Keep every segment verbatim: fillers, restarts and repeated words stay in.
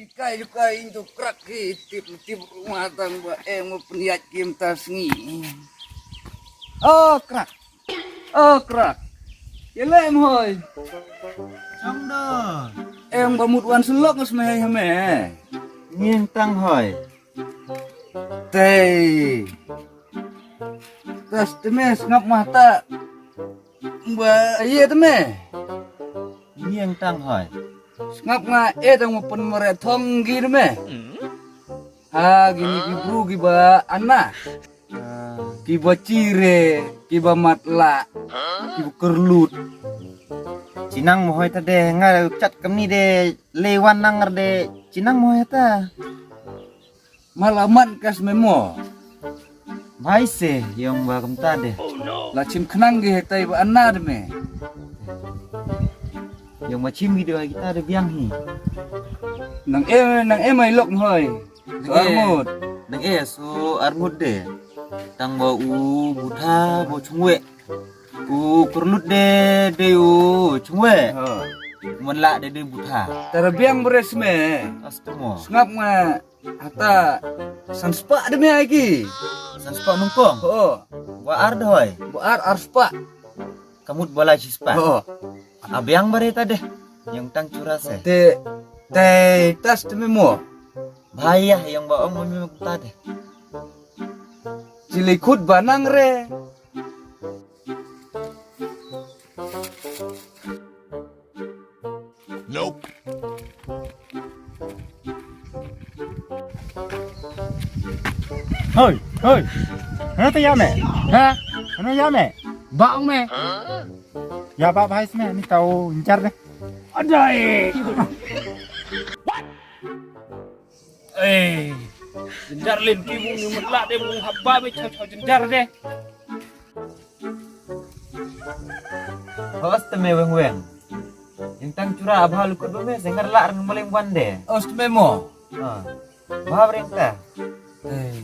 Kai ju kai ing tu krak ki tip tip rumah tang ba em ba pynïaid kim ta sngi. Oh krak. Oh krak. Ye le em hoi. Chong do. Em ba mut wan selok ngas meh hame. Ngieng tang hoi. Tei. Tas te me sngap mata. Ba ye te me. Ngieng tang hoi. Sngap nga e tang ma pun mare thong gi te me. Ha gini ki bru ki ba ana. Ki ba chire, ki ba matla, ki ba kerlut. Chinang mo hoi ta de nga chat kamni de le wan nang de chinang mo hoi ta. Malaman kas memo. Mai se yong ba kumta de. La chim khnang ge hetai ba anna de me. Yong ba chim video kita de biang hi. Nang e nang e mai lok hoi. So armut. Nang e so armut de. Tang ba u butha bo chungwe. U kurlut de de u chungwe. Ha. Mon la de de butha. Tara biang beres me. Astemo. Sngap nga. Ata san spah de me ai ki. San spah mengkong. Ho. Ba ar de hoi. Ba ar ar spah. Kamut ba lai shi spah. Ho. Abiang bare ta de. Yang tang chura se. Te te tas te me mo. Bahaya yang ba ong me ta de. Chili khut banang re. Hoi, hoi. Hana ta ya me? Ha? Hana ya me? Ba ong me. Ya ba bai sme ni tau njar de. Adai. Eh, jynjar len ki mung ni mutla de mung haba me chau chau jynjar de. Hos te me weng weng. Yang tang chura abha lukut ba me sengar la rang maleng wan de. Os te me mo. Ha. Bha breng ta. Eh.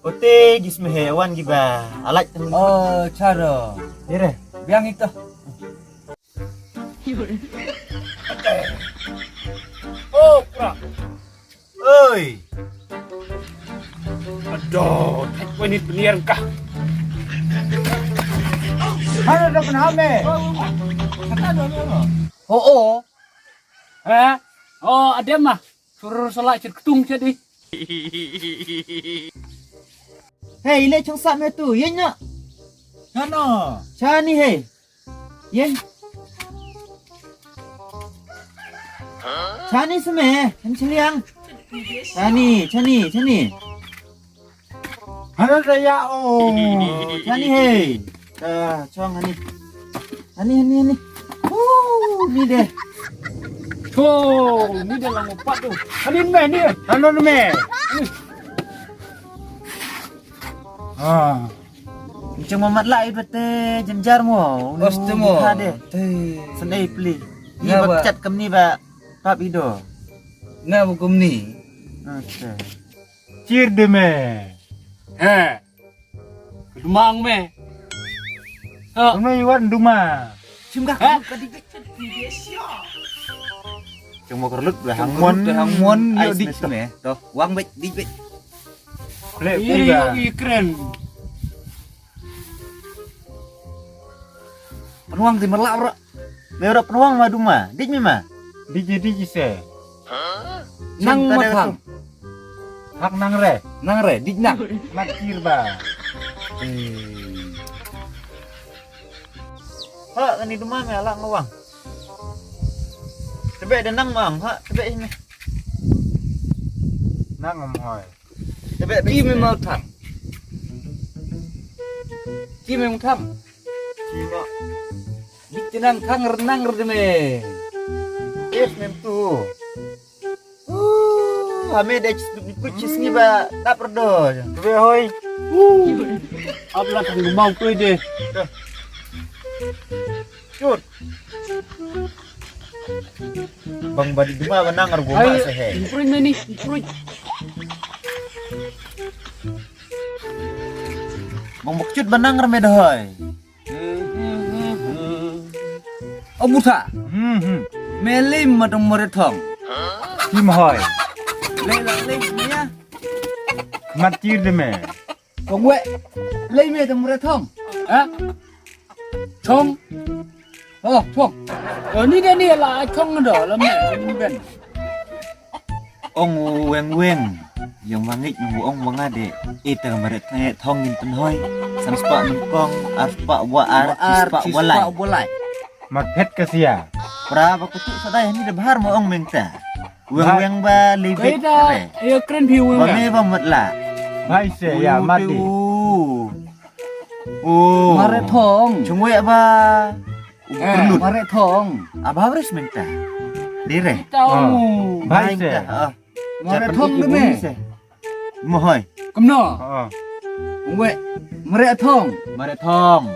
Ote gis me he wan gi ba. Alaj tang. Oh, charo. Dire. Biang ito. Oh, kura. Oi. Aduh, tak ko ni peniar kah. Hana da pernah me. Oh, oh. Ha? Oh, ada mah. Suruh salah cit ketung jadi. Hei, le chong sa me tu. Ye nya. Hana. Chani hei. Yen. Chani seme, han chiliang. Chani, chani, chani. Hana daya o. Chani hei. Ah, chong hani. Hani, hani, hani. Uh, ni de. Chong, ni de lang upat tu. Hani me, ni. Hana me. Ah. Cuma mat lai bete jenjar mo. Oste mo. Hade. Te. Senai pli. Ni ba chat kamni ba pap ido. Nga ba kamni. Oke. Chir de me. He. Dumang me. Ha. Kamni iwan duma. Chim ka. Cuma kerlut dah hangmon. Dah hangmon yo dik me. Toh, wang bek dik bek. Lek pula. Iyo ikren. Penuang ti melak bro. Me ora penuang ma duma. Dik me ma. Dik je dik se. Nang matang. Hak nang re. Nang re, dik nang. Nak kir ba. Ha, kani duma me ala ngawang. Tebe de nang mang, ha, tebe ini. Nang am hoi. Tebe ki me mau tham. Ki me mau tham. Ki ma. Dik nang khang renang re me. Es mem tu. Ame de chis ni ba tap redo. Tebe hoi. Abla khang mau tu de. Chut. Bang badi duma ba nang argo ma se he. Improvement ni, improvement. Bang bakchut ba nang arme dahoi. Amuta. Hmm hmm. Melim matang morethong. Kim hoi. Lei la lei mia. Mat tir de me. Kong we. Lei me de mure thong. Ha? Thong. Oh, thong. Oh, ni de ni la thong do la me ni ben. Ong weng weng. Yang mangit ngu ong wanga de. Ita mare thong ngin pen hoi. Sam spa mengkong, ar spa wa ar, ar spa walai. Mat phet ka sia. Pra ba kutu sadai ni de bahar mo ong mengta. Weng weng ba libit. Kaita, ya kren phi weng. Ba me ba mat la. Bai se ya mati. Oh. Mare thong. Chungwe ba. Perlu. Mare thong. Aba bres mengta. Dire. Tahu. Bai se. Mare thong de me. Mohoi. Kumno. Ngwe. Mare thong. Mare thong.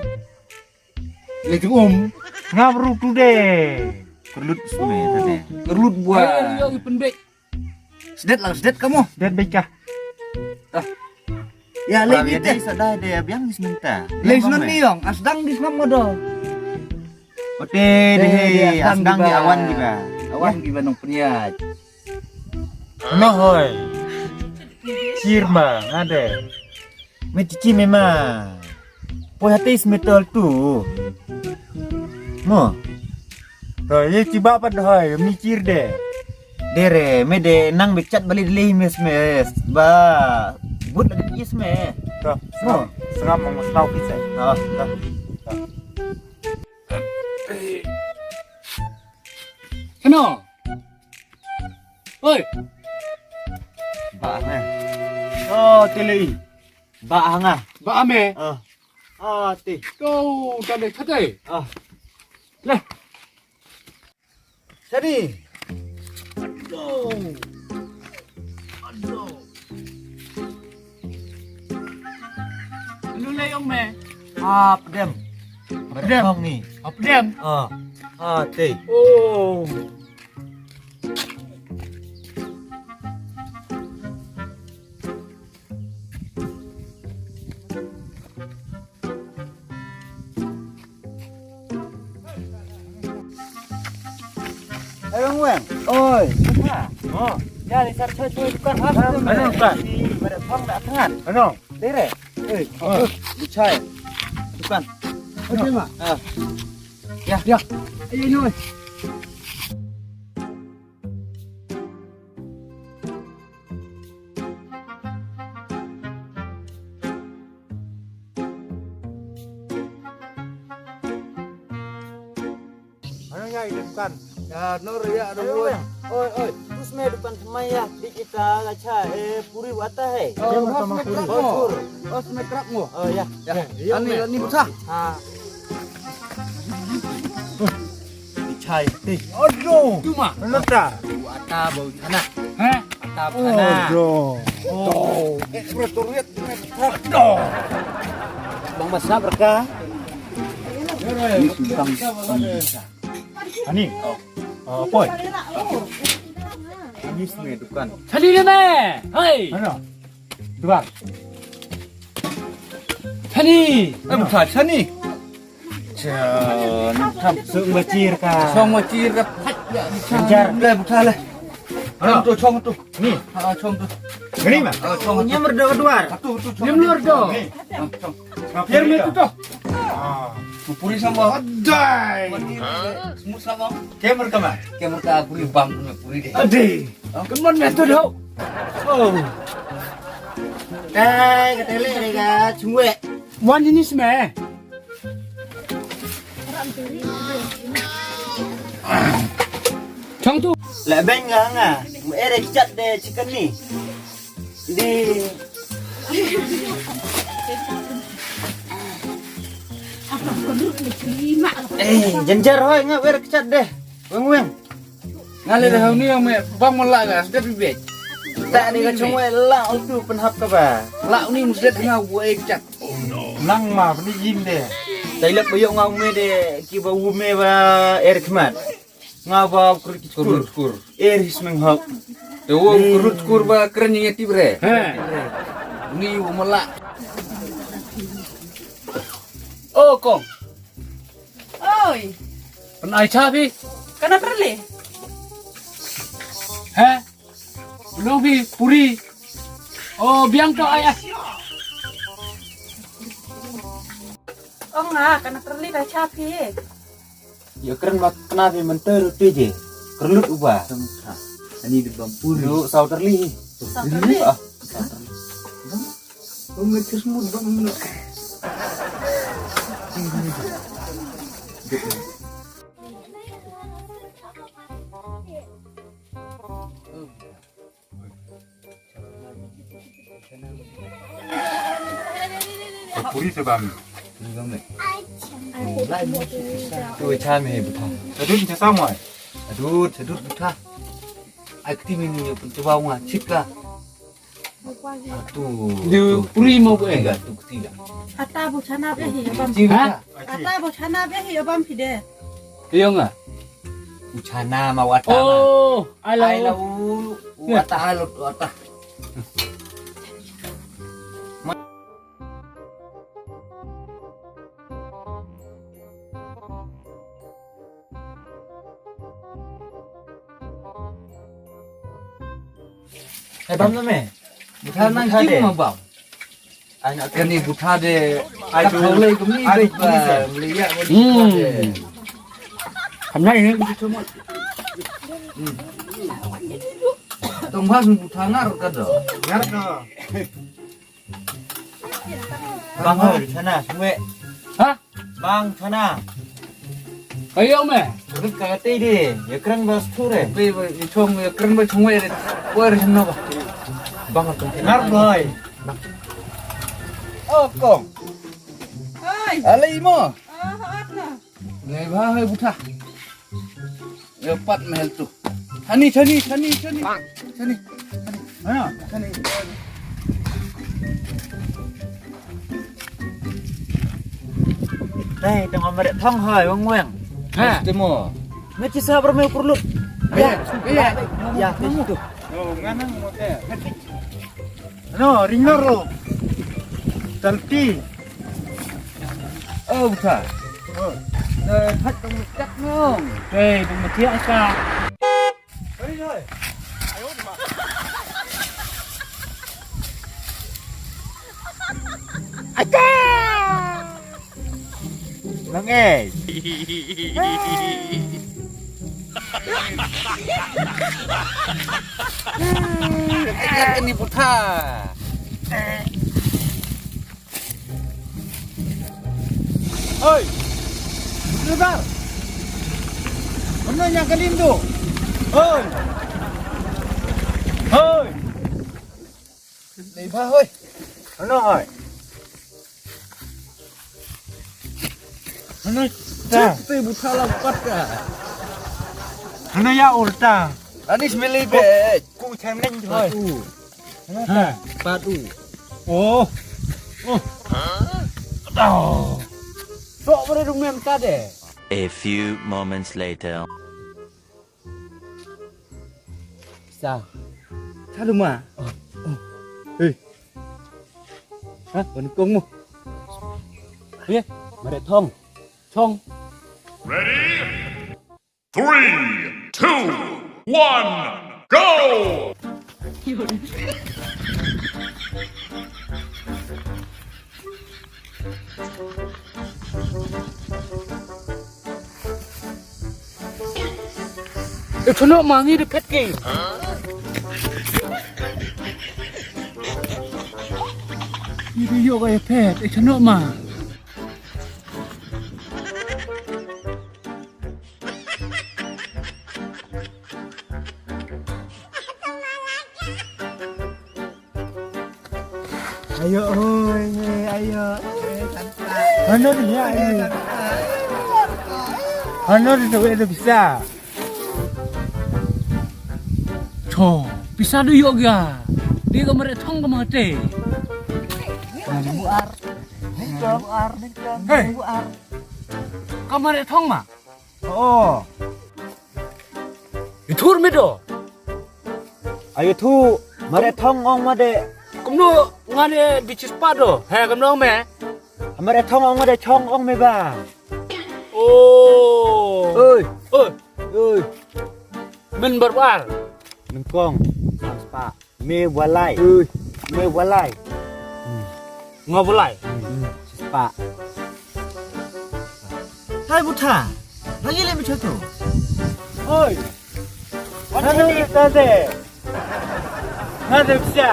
Le tu um. Ngam ru tu de. Kerlut sme tade. Kerlut buah. Yo ipen bek. Sedet lah, sedet kamu. Sedet bek kah. Ya, le bek. Sadai de biang di sementa. Le senan ni yong, asdang di semam ngodo. Ote de, asdang di awan di ba. Awan di ba nong penyaj. Noh hoi. Sirma ngade. Me chichi me ma. Poi hati smetol tu. Mo. To ye chiba pat hoi mi chir de. Dere me de nang be chat bali dele mes mes. Ba. But lagi yes me. To. Mo. Sengam mo sengau pisa. Ha. To. Kano. Oi. Ba me. Oh, tele. Ba hanga. Ba me. Ah. Ah, ti. Kau tadi kata. Ah. Lah. Tadi. Aduh. Aduh. Lu lei ong me. Ah, pedem. Pedem. Pedem ni. Ah, pedem. Ah. Ah, ti. Oh. Ayong weng. Oi, buka. Oh. Ya, ni sar choi choi dukan ha. Ano dukan? Pada pang dah tangan. Ano? Dere. Eh, oh. Buchai. Dukan. Oke, ma. Ah. Ya. Ya. Ayo, noi. Ano ya, ini bukan. Ya, Nur, ya, ada. Ayo, oi. Oi, oi. Terus me dukan semai ya. Di kita gacha, eh, puri wata, hei. Oh, oh, semai kerak mo. Oh, semai kerak mo. Oh, ya. Ya, ya, ani, ani buta. Ha. Chai. Aduh. Cuma. Nata. Bau ata, bau sana. Hah? Ata sana. Aduh. Oh. Eh, terus turun. Aduh. Bang Basna berkah. Ini simpang. Ani. Oh, poi. Ini semai dukan. Sani ni me. Hai. Ano? Dukan. Sani. Eh, bukan sani. Chan, tham sung bachir ka. Sung bachir ka. Phat ya. Jar. Le buta le. Ano tu chong tu. Ni. Ha chong tu. Ni ma. Ha chong. Nyam rdo duar. Tu tu. Nyam rdo. Ni. Chong. Pier me tu tu. Ah. Puri sama. Adai. Semua sama. Kemer ka ma. Kemer ka puri bam puri de. Adai. Kemon me tu do. Oh. Dai ka tele re ka chungwe. Wan jinis me. Chong tu. La beng nga nga. Mu ere chat de chicken ni. Di. Eh, jenjar hoi nga wer chat de. Weng weng. Nga le da hau ni yang me bang mo la nga sdep bibet. Tak ni ka chungwe la utu penhap ka ba. La ni musdet nga buai chat. Nang ma bni jim de. Tai lep bayo nga ume de ki ba ume ba er khmat. Nga ba kurut kur. Kurut kur. Er his menghap. Te wo kurut kur ba keren ni ti bre. He. Ni wo mo la. Oh kong. Oi. Pen ai cha phi. Kana perle. He. Nong phi puri. Oh, biang to ai ai. Ong nga, kana kyrli da cha phi. Ïa kren ba kna phi mynta ruh te je. Kyrlut uba. Ani de bam puri. Lu saw kyrli. Saw kyrli. Ah, saw kyrli. Ong nga chis mut bam no. Puri te bam. Tu cha me butha. Adut cha samoi. Adut, adut butha. Ai kti mini yo pun tu bam nga chit ka. Tu. Puri mo ko eh. Tu kti la. Ata bu chana be hi bam. Ha? Ata bu chana be hi bam phi de. Yo nga. U chana ma wata. Oh, ai la. Ai la u wata ai la wata. Ai bam na me. Butha nang kim ma bam. Ai na kani butha de. Ai tu le kami ai ba le ya. Hmm. Hamnai ni. Tong bas butha ngar ka do. Ngar ka. Bang hoi chana sungwe. Ha? Bang chana. Ayo me. Rut ka te de. Ye kren bas tu re. Be be chong ye kren bas chong we re. Wer chana ba. Bang tu. Ngar boy. Oh kong. Hai. Ale imo. Ah, hot na. Ngai ba hai butha. Ngai pat mahal tu. Hani hani hani hani. Hani. Hani. Hani. Dai tang amare thong hai wang wang. Ha. Temo. Ngai sa ber me kurlut. Ya. Ya. Ya tu. Oh, nganang mo te. No, ringnor lo. Talti. Oh, butha. Oh. Dai phat tong kat nong. Dai tong matiak ka. Ata. Nang eh. Ni puta. Hoi. Keluar. Mana yang kalim tu? Hoi. Hoi. Leibha hoi. Ano hoi. Ano ta. Te buta la pat ka. Ano ya ulta. Anis mili be. Ku chang neng hoi. Ano ta. Pat u. Oh. Oh. Oh. Sok bre rumem ta de. A few moments later. Sa. Sa luma. Hei. Ha, ban kong mo. Ye, mare thong. Thong. Ready? Three, two, one, go! Ito no mangi de pet ke. Ito yo ga pet, ito no ma. Ayo, oi, ayo. Hano ni ya ni. Hano ni tu ada bisa. Cho, bisa du yok ya. Dia kamar thong kamar te. Buar. Buar. Hei. Kamar thong ma. Oh. Ithur me do. Ayo thu, mare thong ong ma de. Kumno ngane bichis pa do. He kumno me. Mare thong ong ma de chong ong me ba. Oh. Oi. Oi. Oi. Men barbar. Nengkong. Spa. Me walai. Ui. Me walai. Ngo walai. Hmm. Spa. Hai buta. Lagi le macam tu. Oi. Mana ni tadi? Mana bisa?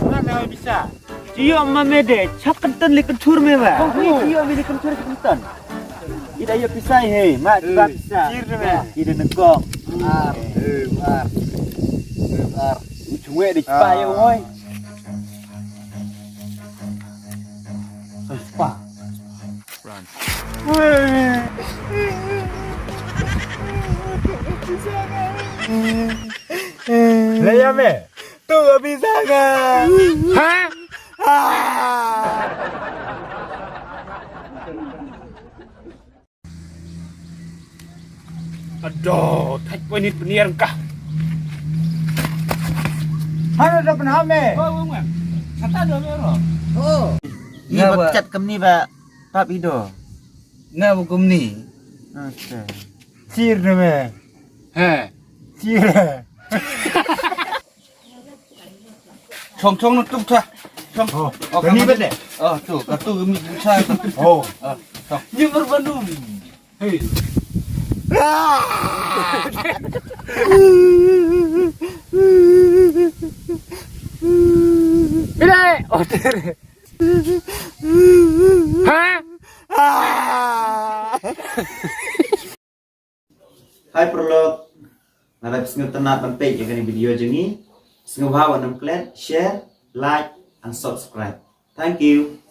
Mana bisa? Ïoh ma me de, chak kynton li kynthur me ba. Ïoh me li kynthur kynton. Ida ïoh pisa he, ma ïoh pisa. Kir de me. Ida nengkong. Mar, eh, mar. Eh, mar. U chungwe de chpa ïoh oi. Chpa. Run. Leia me. Tu gak bisa kan? Ha? Ah. Aduh, thait ko ni peniar kah? Hana da pernah me. Oh, oh, oh. Kata dua me ro. Oh. Ni ba kat kemni ba tap ido. Nga ba kemni. Okay. Sir na me. He. Sir. Chong chong na tuk tha. Chong. Oh, oh, kani bede. Oh, tu, ka tu mi sa. Oh. Oh, chong. Ni berbandung. Hey. Bede. Oh, tere. Ha? Hai paralok, lada phi sngewtynnat ban peit ïa kane video jong ngi, sngewbha wat klet, share, like and subscribe. Thank you.